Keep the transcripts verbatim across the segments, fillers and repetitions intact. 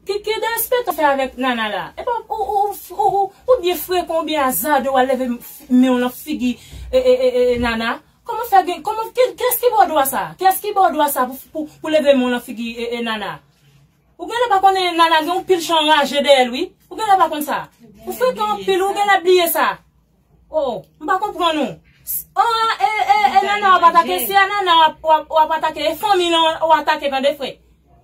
Ki, ki derespektan w fè avèk Nana la? Epa ou, ou, ou, ou, ou byen frekan, ou byen azade, w al leve men w nan figi e, e, e, e, Nana. Kòman fè gen, kòman, ki, kiyès ki ba w dwa sa? Kiyès ki ba w dwa sa pou, pou, pou leve men w nan figi e, e, Nana? Ou genlè pa konnen Nana gen yon pil chan raje dèyè l, wi. Ou genlè pa konn sa. Ou frekan anpil, ou genlè bliye sa. Oh, m pa konprann ou. Ah, e, e, e Nana w ap atake, se a Nana w ap, w ap, w ap atake, e fanmi lan w atake, tande frè.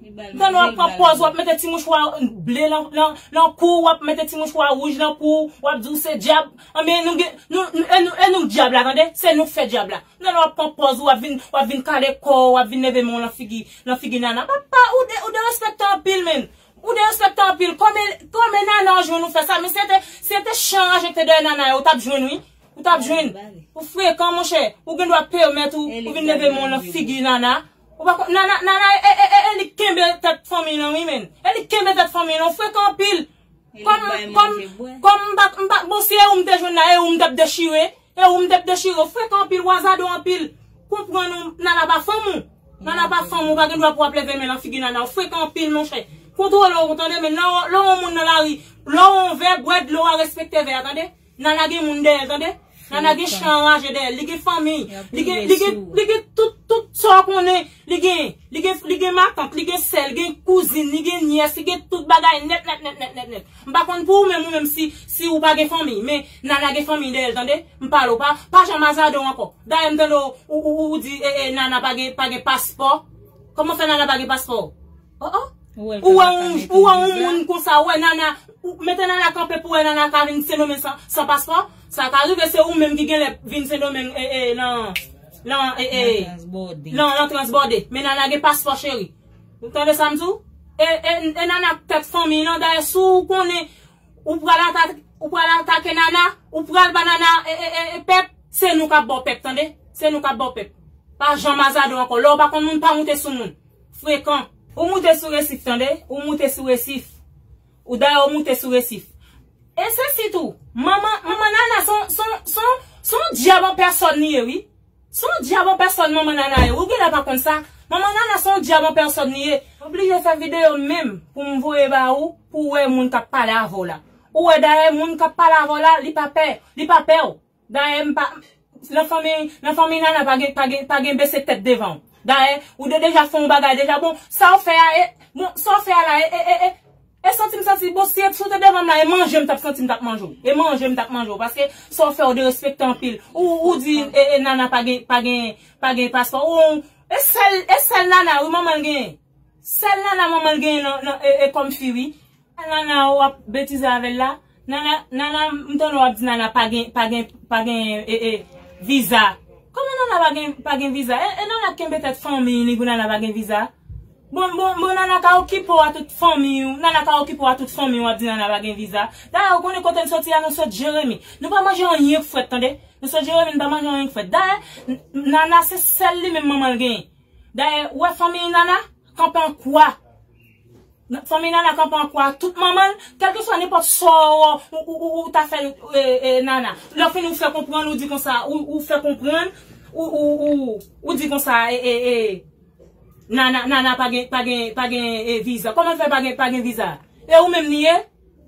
Tande w ap pran pòz, w ap mete ti mouchwa ble lan, lan, lan kou, w ap mete ti mouchwa wouj lan kou, w ap di w se dyab. Anben, nou gen, nou, nou, e nou, e nou k dyab la, tande. Se nou k fè dyab la. Tande w ap pran pòz, w ap vin, w ap vin kale kò w, w ap vin leve men w lan figi, lan figi Nana. Papa, ou de, ou derespektan anpil, menn. Ou derespektan anpil. Kòman, kòman Nana w jwenn ou fè sa? Men si se te, si se te chan raje ki te dèyè Nana yo, ou t ap jwenn, wi. Ou t ap jwenn. Ou frekan, monchè. Ou gen dwa pèmèt ou, ou vin leve men w lan figi Nana. Ou pa konn, Nana, Nana, e, e, e, e li k kenbe tèt fanmi lan, wi, menn. E li k kenbe tèt fanmi lan. Ou frekan anpil. Kòm, kòm, kòm m pa, m pa, bon, si e ou m te jwenn la, e ou m t ap dechire. E ou m t ap dechire. Ou frekan anpil, ou azade w anpil. Konprann ou, Nana pa fanm ou. Nana pa fanm ou, pa gen dwa pou w ap leve men lan figi Nana. Ou frekan anpil, monchè. Kontwole w, tande, men lè w, lè w yon moun nan lari, lè w yon vè, bwè dlo a, respekte vè a, tande. Nana gen moun dèyè l, tande. Nana gen chan raje dèyè l, li gen fanmi, li gen, li gen, li gen tout, tout sa w konnen, li gen, li gen, li gen matant, li gen sè, li gen kouzin, li gen nyès, li gen tout bagay nèt, nèt, nèt, nèt, nèt, nèt. M pa konn pou ou menm, ou menm si, si ou pa gen fanmi, men Nana gen fanmi dèyè l, tande. M pale w, pa, pa janm azade w ankò. Dayè m tande w, ou, ou, ou di, e, e, Nana pa gen, pa gen paspò. Kòman fè Nana pa gen paspò? Oh, oh. Ou wè yon, ou wè yon moun konsa, ou wè Nana, ou mete Nana kanpe pou wè Nana ka vin Sendomeng san, san paspò. Sa ka rive se ou menm ki genlè vin Sendomeng, e, e, nan, nan, e, e, nan, nan transbòde. Men Nana gen paspò, cheri. Ou tande sa m di w? E, e, e Nana k tèt fanmi lan, dayè si w konnen ou pral atake, ou pral atake Nana, ou pral ba Nana, e, e, e, e, pèp, se nou k ap ba w pèp, tande? Se nou k ap ba w pèp. Pa janm azade w ankò. Lè w pa konn moun, pa moute sou moun. Frekan. Ou moute sou resif, tande? Ou moute sou resif. Ou dayè ou moute sou resif. E se sitou, manman, manman Nana se yon, se yon, se yon, se yon dyab an pèsòn li ye, wi. Se yon dyab an pèsòn manman Nana ye. Ou genlè pa konn sa. Manman Nana se yon dyab an pèsòn li ye. Oblije fè videyo menm pou m voye ba ou, pou w wè moun k ap pale avè w la. Ou wè dayè moun k ap pale avè w la, li pa pè, li pa pè w. Dayè m pa, nan fanmi, nan fanmi Nana pa gen, pa gen, pa gen bese tèt devan w. Dayè, ou de, deja fè yon bagay deja, bon, sa w fè a, e, bon, sa w fè a la, e, e, e, e, e santi m santi, bon, si, si w te devan m la, e manje m t ap santi m t ap manje w. E manje m t ap manje w, paske sa w fè w derespekte anpil. Ou, ou di, e, e, Nana pa gen, pa gen, pa gen paspò. Ou, e sèl, e sèl Nana, wi, manman l genyen. Sèl Nana manman l genyen nan, nan, e, e, kòm fi, wi. Nana, w ap betize avè l la. Nana, Nana, m tande w ap di Nana pa gen, pa gen, pa gen, e, e, viza. Kòman Nana pa gen, pa gen viza? E, e Nana kenbe tèt fanmi li pou Nana pa gen viza? Bon, bon, bon, Nana ka okipe w a tout fanmi w. Nana ka okipe w a tout fanmi w, w ap di Nana pa gen viza. Dayè, ou konnen kote n soti a, nou sot Jeremi. Nou pa manje anyen k frèt, tande. Nou sot Jeremi, nou pa manje anyen k frèt. Dayè, n-, Nana se sèl li menm manman l genyen. Dayè, ou wè fanmi Nana kanpe an kwa. Nan, fanmi Nana kanpe an kwa, tout manman l, kèlkeswa nenpòt sa w, ou, ou, ou, ou ta fè, e, e, Nana. Lè w fini, ou fè konprann, ou di konsa, ou, ou fè konprann, ou, ou, ou, ou di konsa, e, e, e, Nana, Nana pa gen, pa gen, pa gen, e, viza. Kòman l fè pa gen, pa gen viza? E ou menm li ye?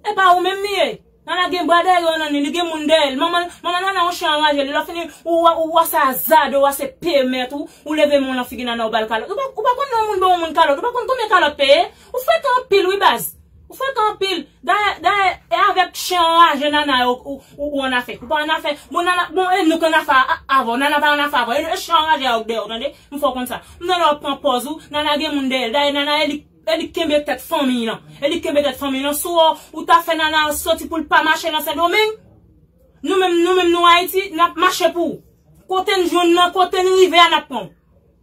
E pa ou menm li ye. Nana gen bra dèyè yo nan li, li gen moun dèyè l. Manman, manman Nana yon chen anraje li. Lè w fini, ou, ou, ou wè se azade, ou wè se pèmèt ou, ou leve men w nan figi Nana, ou ba l kalòt. Ou pa, ou pa konn lè yon moun ba yon moun kalòt, ou pa konn konbyen kalòt peye? Ou frekan anpil, wi, baz. Ou frekan anpil. Dayè, dayè, e avèk chen anraje Nana yo, ou, ou, ou annafè. Ou pa annafè. Bon, Nana, bon, e nou k annafè a, avè w. Nana pa annafè avè w. E, e chen anraje a yo k dèyè w, tande? M fè w konn sa. M tande w ap pran pòz ou. Nana gen moun dèyè l. Dayè, Nana, e li E li kenbe tèt fanmi lan. E li kenbe tèt fanmi lan. Si w, ou ta fè Nana soti pou l pa mache nan Sendomeng, nou menm, nou menm nou Ayiti, n ap mache pou ou. Kote n jwenn nan, kote n rive a, n ap pran w.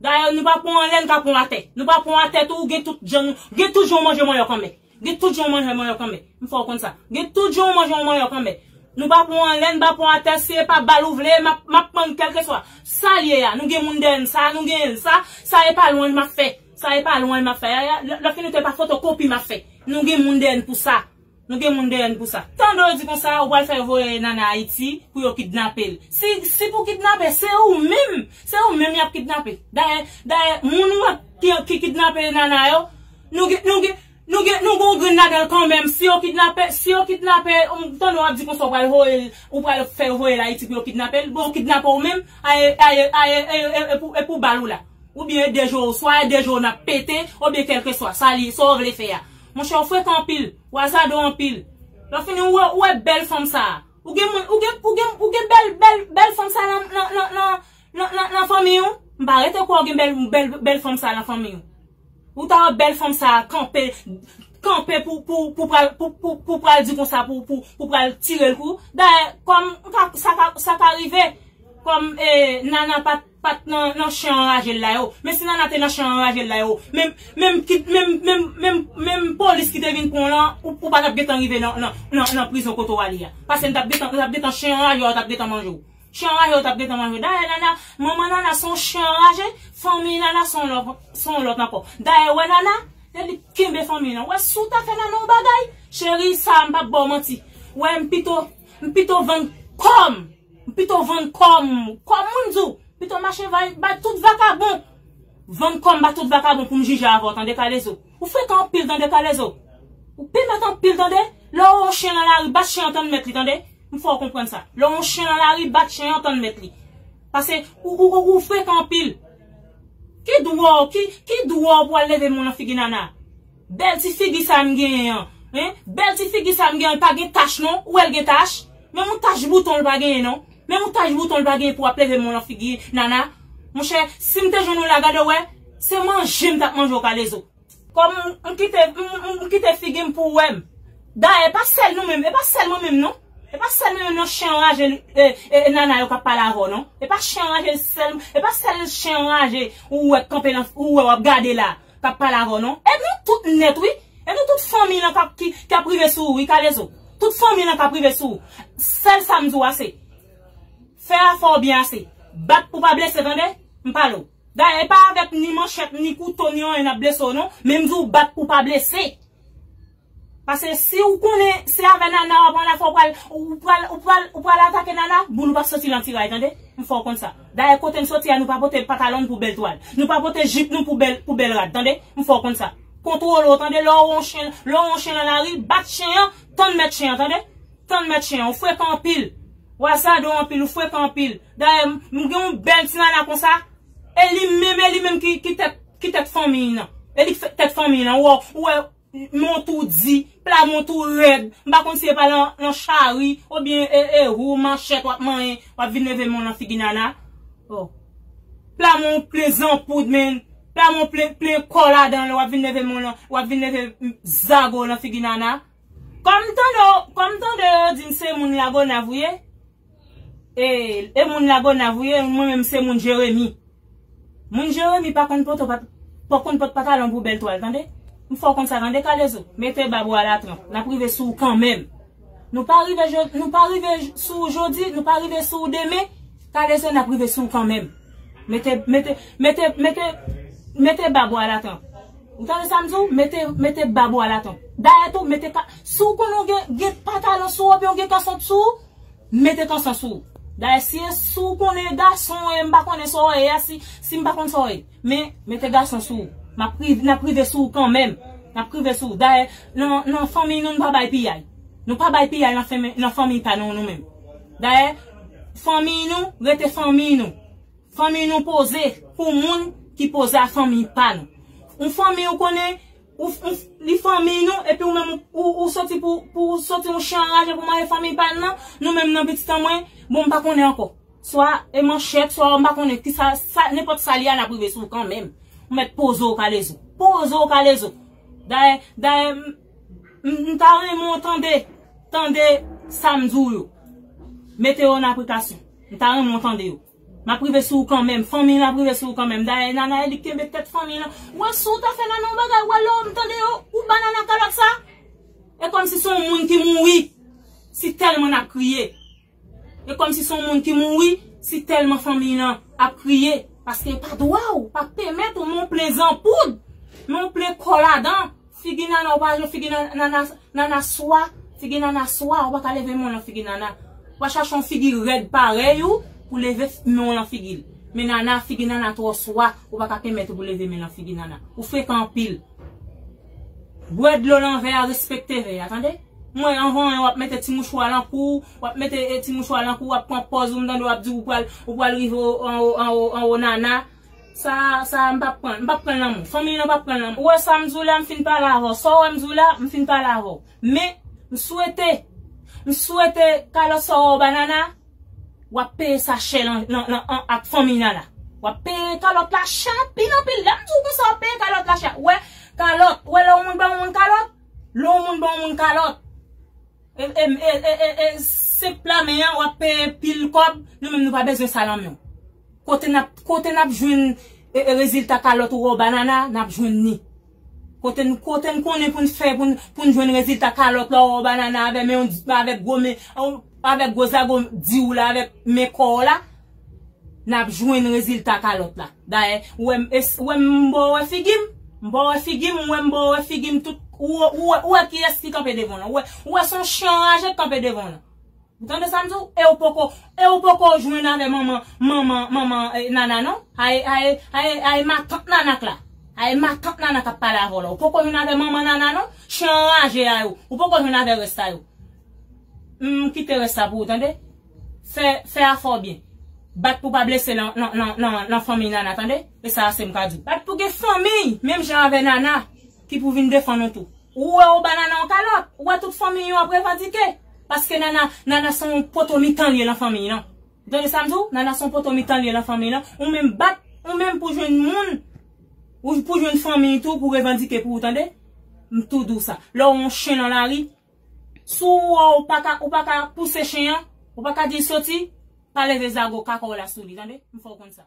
Dayè, nou pa pran w anlè, n ka pran w atè. Nou pa pran w atè tou, ou gen tout jan, gen tout jan w manje mannyòk anmè. Gen tout jan w manje mannyòk anmè. M fè w konn sa. Gen tout jan w manje yon mannyòk anmè. Nou pa pran w anlè, n pa pran w atè, si e pa bal ou vle, m ap, m ap pran l kèlkeswa. Sa l ye a, nou gen moun dèyè n sa, nou genyen l sa, sa e pa lwanj m ap fè. Sa e pa lwanj m ap fè. Ya, ya, lè, lè fini te pa fotokopi m ap fè. Nou gen moun dèyè n pou sa. Nou gen moun dèyè n pou sa. Tande w di konsa, ou pral fè voye Nana Ayiti pou yo kidnape l. Si, si pou kidnape, se ou menm, se ou menm y ap kidnape. Dayè, dayè, moun ou wè ki, ki kidnape Nana yo, nou gen, nou gen, nou gen, nou gen yon grenn ladan Kanmenm, si yo kidnape, si yo kidnape, m tande w ap di konsa w pral voye l, ou pral fè yo voye l Ayiti pou yo kidnape l, bon, yo kidnape w menm, aye, aye, aye, e, e, e pou, e pou bal ou la. Oubyen e de jou, swa e de jou n ap pete, oubyen kèlkeswa, sa li, sa w vle fè a. Monchè, ou frekan anpil, ou azadò anpil. Lè w fini, ou wè, ou wè bèl fanm sa a. Ou gen moun, ou gen, ou gen, ou gen bèl, bèl, bèl fanm sa nan, nan, nan, nan, nan, nan, nan fanmi w? M pa rete kwè w gen bèl, bèl, bèl fanm sa nan fanmi w. Ou ta wè bèl fanm sa kanpe, kanpe pou, pou, pou pral, pou, pou, pou pral di konsa, pou, pou, pou pral tire l kou. Dayè, kòm m ka, sa ka, sa ka rive, kòm, eh, Nana pa t, pa t nan, nan chen anraje l la yo. Men si Nana te nan chen anraje l la yo, menm, menm, ki, menm, menm, menm, menm polis ki te vin pran w lan, ou, ou pa t ap gentan rive nan, nan, nan, nan prizon kote w ale a. Paske n t ap gentan, n t ap gentan chen anraje w, t ap gentan manje w. Chen anraje yo t ap gentan manje. Dayè, Nana, manman Nana se yon chen anraje, fanmi Nana se yon lòt, se yon lòt ankò. Dayè, wè Nana, e li k kenbe fanmi nan. Wè, si w ta fè Nana yon bagay, cheri, sa a, m p ap ba w manti. Wè, m pito, m pito vann kò m. M pito vann kò m. Kò m, moun di w, pito mache bay, bay tout vakabon. Vann kò m ba tout vakabon pou m jije avè w, tande, Kalezo. Ou frekan anpil, tande, Kalezo. Ou pimèt anpil, tande. Lè w wè yon chen nan lari, bat chen an, tann mèt li, tande. M fè w konprann sa. Lè w wè yon chen nan lari, bat chen an, tann mèt li. Paske ou, ou, ou, ou frekan anpil. Ki dwa w, ki, ki dwa w pou al leve men w nan figi Nana? Bèl ti figi sa m genyen an, hein? Bèl ti figi sa m genyen an, l pa gen tach non. Ou wè l gen tach? Menm yon tach bouton l pa genyen non. Menm yon tach bouton l pa genyen pou w ap leve men w nan figi Nana. Monchè, si m te jwenn ou la, gade w wè, se manje m t ap manje w, Kalezo. Kòm m, m kite, m, m, m kite figi m pou w wè m. Dayè, e pa sèl nou menm, e pa sèl mwen menm non. E pa sèl mwen menm non, chen anraje, e, e, e, Nana yo k ap pale avè w non. E pa chen anraje sèl, e pa sèl chen anraje ou wè k kanpe nan, ou wè w ap gade la, k ap pale avè w non. E nou tout nèt wi. E nou tout fanmi lan k ap, ki, k ap rive sou ou wi, Kalezo. Tout fanmi lan k ap rive sou ou. Sèl sa m di w ase. Fè afè w byen ase. Bat pou pa blese, tande? M pale w. Dayè, e pa avèk ni manchèt, ni kouto, ni anyen n ap blese w non. Men m di w bat pou pa blese. Paske si w konnen se avè Nana w ap ann afè, w pral, ou pral, ou pral, ou pral atake Nana, boul ou p ap soti nan ti ray, tande? M fè w konn sa. Dayè, kote n soti a, nou pa pote patalon n pou bèl twal. Nou pa pote jip nou pou bèl, pou bèl rad, tande? M fè w konn sa. Kontwole w, tande? Lè w wè yon chen, lè w wè yon chen nan lari, bat chen an, tann mèt chen an, tande? Tann mèt chen an, ou frekan anpil. Ou azadò anpil, ou frekan anpil. Dayè, m, m gen yon bèl ti Nana konsa. E li menm, e li menm ki, ki tèt, ki tèt fanmi nan. E li k fè, tèt fanmi nan. Ou wè, ou wè, men w tou di, pla men w tou rèd. M pa konn si e pa nan, nan chari, oubyen e, e, ou manchèt w ap manyen, w ap vin leve men w nan figi Nana. Oh. Pla men w plen zanpoud, men. Pla men w plen, plen kò ladan l, w ap vin leve men w nan, w ap vin leve zago nan figi Nana. Kòm tande, kòm tande yo di m se moun Lagonav ou ye, e, e moun Lagonav ou ye, mwen menm se moun Jeremi. Moun Jeremi pa konn poto, pa, pa konn pot patalon pou bèl twal, tande? M fè w konn sa, tande, Kalezo? Mete bab ou alatranp, n ap rive sou ou kanmenm. Nou pa rive jo-, nou pa rive j-, sou ou jodi, nou pa rive sou ou demen, Kalezo, n ap rive sou ou kanmenm. Mete, mete, mete, mete, mete bab ou alatranp. Ou tande sa m di w? Mete, mete bab ou alatranp. Dayè tou, mete ka-, si w konnen w gen, gen patalon sou ou, oubyen w gen kanson sou ou, mete kanson sou ou. Dayè, si, si w konnen gason w ye, m pa konnen sa w ye a, si, si m pa konn sa w ye. Men, mete gason sou ou. M ap ri-, n ap rive sou ou kanmenm. N ap rive sou ou. Dayè, nan, nan fanmi nou, nou pa bay piyay. Nou pa bay piyay nan fanmi, nan fanmi pa nou, nou menm. Dayè, fanmi nou, rete fanmi nou. Fanmi nou poze pou moun ki poze a fanmi pa nou. Yon fanmi ou konnen, ou, ou, li fanmi nou, epi ou menm ou, ou, ou soti pou, pou soti yon chen anraje pou manje fanmi pa n nan, nou menm nan pitit an mwen, bon, m pa konnen ankò. Swa e manchèt, swa m pa konnen kisa, sa, nenpòt sa li a, n ap rive sou ou kanmenm. Ou mèt poze w, Kalezo. Poze w, Kalezo. Dayè, dayè, m, m, m ta renmen w tande, tande sa m di w yo. Mete yo an aplikasyon. M ta renmen w tande yo. M ap rive sou ou kanmenm. Fanmi lan ap rive sou ou kanmenm. Dayè, Nana, e li k kenbe tèt fanmi lan. Wè, si w ta fè Nana yon bagay, wè, lè w m tande yo, ou ba Nana kalòt sa. E kòmsi se yon moun ki mouri. Si tèlman n ap kriye. E kòmsi se yon moun ki mouri, si tèlman fanmi lan ap kriye. Paske e pa dwa w, pa pèmèt ou, men w plen zanpoud, men w plen kò ladan. Figi Nana, ou pa jwenn figi Nan-, Nana, Nana swa, figi Nana swa, ou pa ka leve men w nan figi Nana. Ou pa chache yon figi rèd parèy ou pou leve men w nan figi l. Men Nana, figi Nana twò swa, ou pa ka pèmèt ou pou leve men nan figi Nana. Ou frekan anpil. Bwè dlo nan vè a, respekte vè a, tande? Mwen, anvan w ap mete ti mouchwa lan kou, w ap mete eh, ti mouchwa lan kou, w ap pran pòz ou, m tande w ap di ou pral, ou pral rive anwo, anwo, anwo nana. Sa, sa, m p ap pran, m p ap pran l nan men w. Fanmi nan p ap pran l nan men w. Ou wè sa m di w la, m fin pale avè w. Sa w wè m di w la, m fin pale avè w. Men, m swete, m swete kalòt sa w wè w ba nana, w ap peye sa chè lan, lan, lan, an, ak fanmi nana. W ap peye kalòt la chè anpil, anpil. Lè m di w konsa, w ap peye kalòt la chè. Ou wè, kalòt, ou wè lè yon moun ban yon moun kalòt, lè yon moun ban yon moun kalòt, e, e, e, e, e, e, senp la men an, w ap peye pil kòb, nou menm nou pa bezwen sa lan men w. Kote n ap, kote n ap jwenn e, e, rezilta kalòt ou wè w ba nana, n ap jwenn ni. Kote n, kote n konnen pou n fè, pou n, pou n jwenn rezilta kalòt la ou wè w ba nana avè men, avèk gwo men, avèk gwo zago di w la, avèk men kò w la, n ap jwenn rezilta kalòt la. Dayè, ou wè m, es- ou wè m ba w wè figi m, m ba w wè figi m, ou wè m ba w wè figi m, tout, ou, ou, ou wè kiyès ki kanpe devan w lan, ou wè, ou wè se yon chen anraje k kanpe devan w lan. Ou tande sa m di w? E ou poko, e ou poko jwenn avè manman, manman, manman eh, nana non. Ay, ay, ay, ay, matant nana k la. Ay, matant nana k ap pale avè w la. Ou poko jwenn avè manman nana non. Chen anraje a yo. Ou poko jwenn avè rès sa yo. M kite rès sa pou ou, tande? Fè, fè afè w byen. Bat pou pa blese nan, nan, nan, nan, nan fanmi nana, tande? E sa a se m ka di w. Bat pou gen fanmi, menm jan avè nana, ki pou vin defann ou tou. Ou wè ou ba nana yon kalòt, ou wè tout fanmi yo ap revandike. Paske nana, nana se yon poto mitan l ye lan fanmi lan. Ou tande sa m di w? Nana se yon poto mitan l ye lan fanmi lan. Ou menm bat, ou menm pou jwenn moun, ou pou jwenn fanmi tou pou revandike pou ou, tande? M tou di w sa. Lè w yon chen lan lari, si w wè w pa ka, ou pa ka pouse chen an, ou pa ka di l soti, pa leve zago kaka w la sou li, tande? M fè w konn sa.